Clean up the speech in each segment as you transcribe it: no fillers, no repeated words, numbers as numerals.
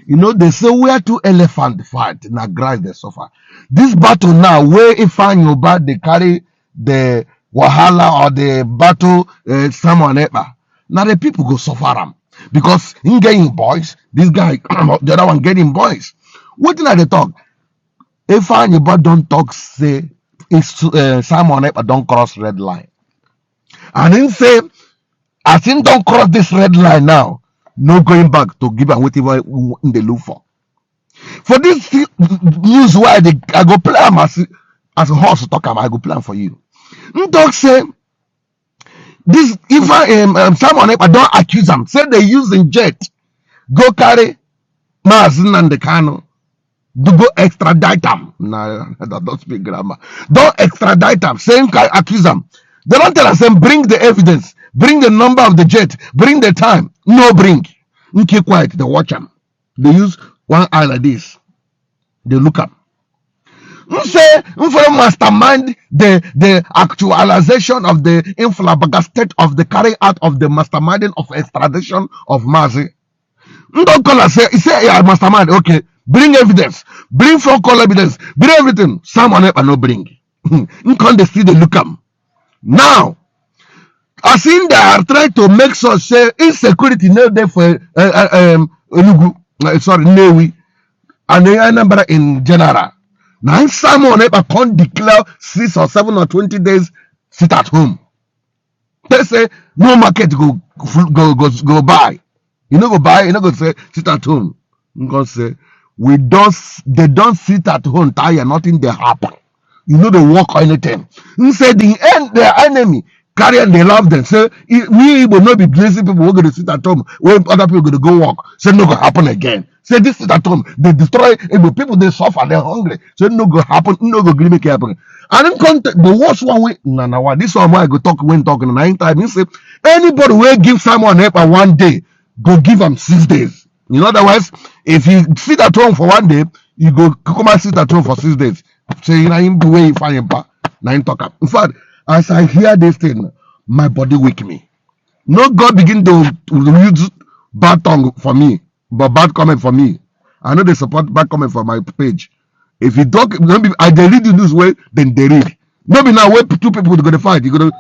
They say where two elephant fight, na grass dey suffer. This battle now, where Ifeanyi Uba dey carry the wahala or the battle Simon Ekpa, now the people go suffer am because him get him boys, this guy, the other one get him boys. Wetin I dey talk? Ifeanyi Uba don talk say Simon Ekpa don cross red line. And him say, as him don cross this red line now, no going back to give am wetin him dey look for. For this news wey I go play am as horse talk am, I go play am for you. Him talk say this if Simon Ekpa don accuse am, say they use him jet go carry Mazi Nnamdi Kanu to go extradite am. Na that don't speak grammar. Don extradite am, say him accuse am. They don tell am say bring the evidence, bring the number of the jet, bring the time. No bring. Him keep quiet, dey watch am. Dey use one eye like this, dey look am. Him say him follow mastermind the actualization of the inflabbergasted of the carrying out of the masterminding of extradition of Mazi. Him don call am say, he say, yeah, mastermind, okay, bring evidence, bring phone call evidence, bring everything. Simon Ekpa no bring. Him come dey still dey look am. Now, as in they are trying to make sure say insecurity no dey for Enugu, sorry, Nnewi, and Anambra in general. Now Simon Ekpa come declare 6 or 7 or 20 days sit at home. They say no market go go go go buy. You no go buy, you no go say sit at home. I'm gonna say we don't they don sit at home tire, nothing dey happen. You no dey work or anything. He say the end their enemy carry and they love them. Say we Igbo no be lazy people wey go dey sit at home when other people go dey go work. Say no go happen again. Say this sit at home, they destroy Igbo people, they suffer, they're hungry. Say no go happen, no go gree make it happen. And in context, the worst one wey na na one this one wey I go talk when talking nine time, he say anybody wey give Simon Ekpa one day, go give am 6 days. In other words, if he sit at home for one day, you go come and sit at home for 6 days. Say na him be wey he find him na him talk am. In fact, as I hear this thing, my body weak me. No God begin to use bad tongue for me, but bad comment for me. I no dey support bad comment for my page. If you talk, no be I dey read the news wey dem dey read. No be now wey two people go dey fight. You go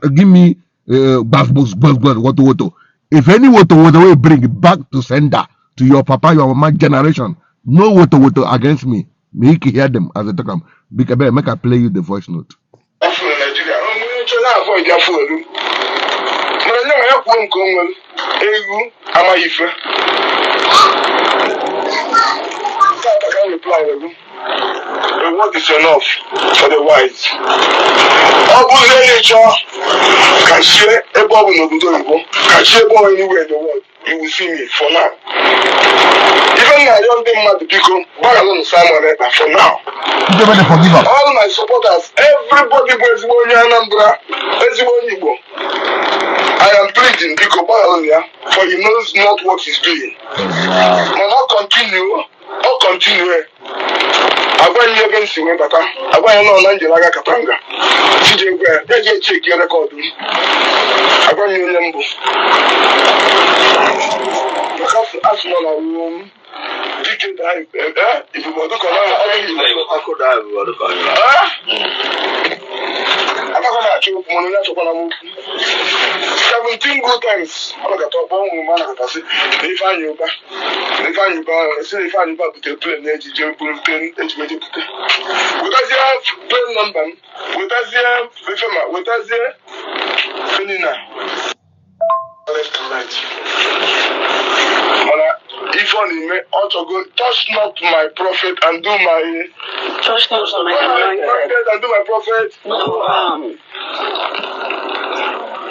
give me gbas gbos gbos gbos woto woto. If any woto woto wey bring back to sender to your papa, your mama generation, no woto woto against me. Make you hear them as they talk am. Big abeg, make I play you the voice note. Afọ na Naijiria onye chọrọ avoid ya fuelu mana nye ya kwuo nke o nwere egwu amaghị ife tata ka m reply gị. A word is enough for the wise. Ọ bụzie na ịchọ ka chie ebe ọ bụ n'obodo oyibo, ka chie ebe ọ anywhere in the world, you will see me. For now, ife m na-arịọ ndị mmadụ, biko gbaghalụnụ Simon Ekpa for now. Ndị dey forgive am. All my supporters, everybody bụ ezigbo onye Anambra, ezigbo onye Igbo, I am pleading, biko gbaghalụnụ ya, for he knows not what he's doing. Mana ọ continue, ọ continue, agwaghị ebe m si wee bata, agwaghị nọ na njel agha Katanga tije gwa ya ya jee check record m, agwaghị onye mbụ maka asị nọ na wuo m dike daa ibubo dịka ọ na anaghị m achọ okwu, mana onye achọkwala m okwu 17 good times ọ nakọta ọkpọ ụmụ m anakọtasị na Ifeanyị Ụba na Ifeanyị Ụba si na Ifeanyị Ụba butere plane na-eji jee buru plane eji wee jepụta, wetazie plane number m, wetazie ifema, wetazie fenina left and right. Mana ife ọ na-eme, ọ chọgo touch not my prophet and do my Touch not my anointed. Prophet and do my prophet No harm.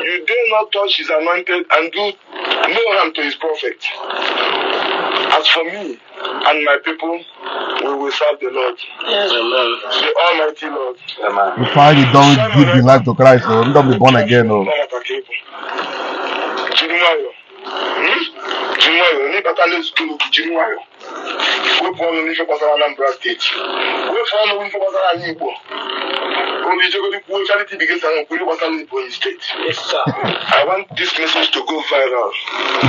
You dare not touch his anointed and do no harm to his prophet. As for me and my people, we will serve the Lord, the Almighty Lord. Ifeanyi don give him life to Christ, oh, he don be born again, oh. Jiri nwayọọ. Jiri nwayọọ n'ịbata n'ezukọ gị, jiri nwayọọ wepụ ọnụ n'ife gbasara Anambra Steeti, wepụ ọnụ n'ife gbasara ala Igbo. Obi ijegodi kwuo charity begins at home, kwuo ihe gbasara Ebonyi Steeti. Yes, sir. I want this message to go viral.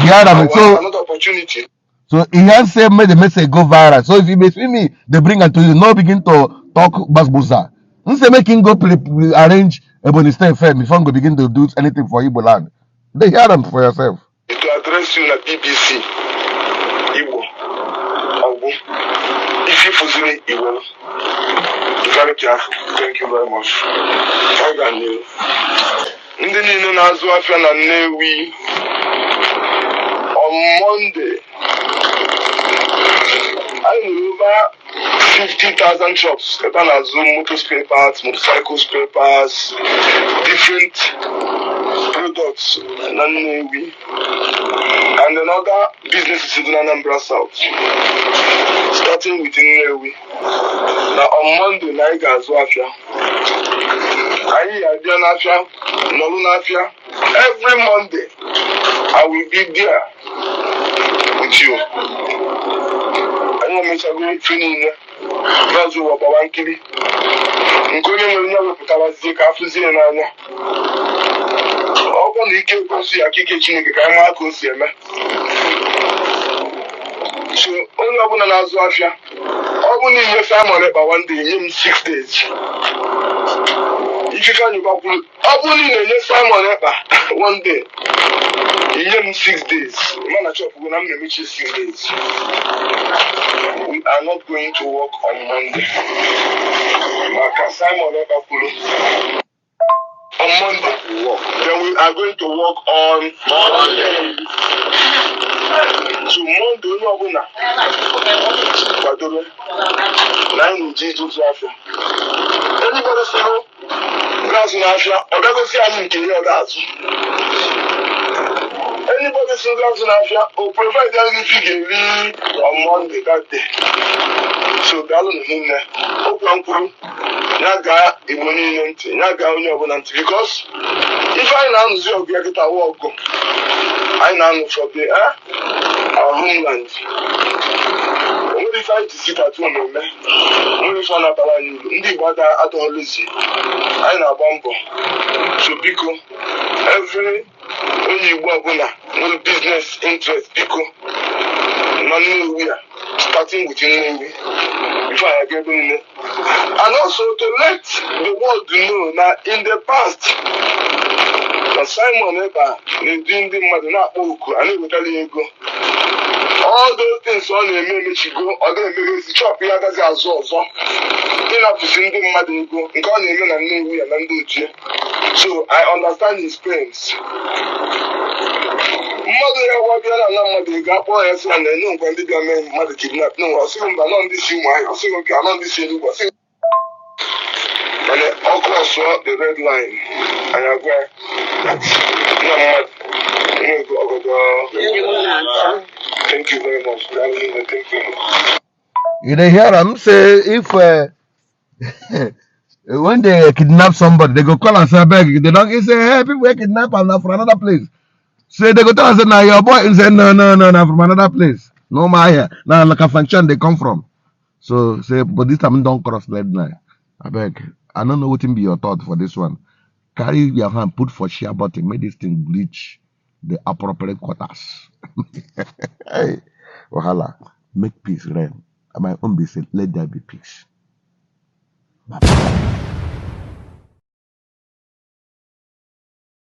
Hear I am want so another opportunity. So he has say make the message go viral. So if you may see me, they bring am to you. No begin to talk basbuza. Say make him go arrange Ebonyi State first before go begin to do anything for Igbo land. They hear them for yourself. To address you na BBC Igbo ọgwụ ife fụziri Igbo. Be very careful. Thank you very much. Ọ ga n'ihu. Ndị niile na-azụ afịa na Nnewi, on Monday anyị nwere over 50,000 shops ebe a na-azụ motor spare parts, motorcycle spare parts, different products na Nnewi and then other businesses in Anambra South, starting with Nnewi. Na on Monday na anyị ga-azụ afịa, anyị ga-abịa n'afịa, nọrụ n'afịa. Every Monday I will be there with you. Anyị emechago ife niile n'ọzọ ụwa gbawa nkiri nke onye nwere ya wepụtarazie ka afụzie n'anya. Ọ bụ na ike kwesị ya ka ike Chineke ka anyị maa ka o si eme. So onye ọbụla na-azụ afịa, ọ bụ na ihe Simon Ekpa one day, nye m 6 days. Ifeanyi gbakwuru, ọ bụrụ na ị na-enye Simon Ekpa one day, inye m 6 days, mana chọpụgo na m na-emechi 6 days. We are not going to work on Monday maka Simon Ekpa kwuru on Monday we work, then we are going to work on Monday. So Monday, onye ọbụla kwadoro na anyị na-eji ịzụ afịa. Anybody soro ga-azụ n'afịa, ọ gagosi anyị nke ihe ọ ga-azụ. Anybody so ga-azụ n'afịa, o provide anyị ife ị ga-eri on Monday, that day. So daalụ nne. Okwu m kwuru ya gaa Igbo niile ntị, ya gaa onye ọbụla ntị, because ife anyị na-anụzi ọgụ ya kịta wa ọgụ anyị na-anụ for the our homeland. Onwere ife anyị ji sit at home eme, onwere ife ọ na-abara anyị uru. Ndị Igbo ada adọghọlụzi, anyị na-agba mbọ. So biko, every onye Igbo ọbụla nwere business interest, biko, na Nnewi a, starting with Nnewi before anyị aga ebe niile. And also to let the world know na in the past na Simon Ekpa na-edu ndị mmadụ na-akpọ oku a na-ewetara ya ego. All those things ọ na-eme emechigo, ọ ga-emeghezi shop ya, agaghị azụ ọzọ ịnapụsị ndị mmadụ ego nke ọ na-eme na Nnewi ya na ndị otu ya. So I understand his pains. Mmadụ ya gwa bịa na ana mmadụ ego, akpọ ya sị na na-enye nkwa ndị bịa mee mmadụ kidnap no. Ọ sịghị mba, nọ ndị si Ụmụahịa, ọ sịghị nke anọ ndị si Enugwu, ọ sịghị. Mana ọ crossụọ the red line, anyị agwa ya that nna mmadụ enwego ọgọdọ. Thank you very much. Daalụ nne, thank you. You dey hear am say if when they kidnap somebody, they go call and say, abeg, they don say, hey, people wey kidnap am na from another place. Say they go tell am say na your boy. He say no, no, no, na from another place. No ma here. Na like Kafanchan they come from. So say, but this time don cross red line. Abeg, I don't know wetin be your thought for this one. Carry your hand put for share button, make this thing reach the appropriate quarters. Hey, wahala. Make peace reign. My own be say, let there be peace. Bye.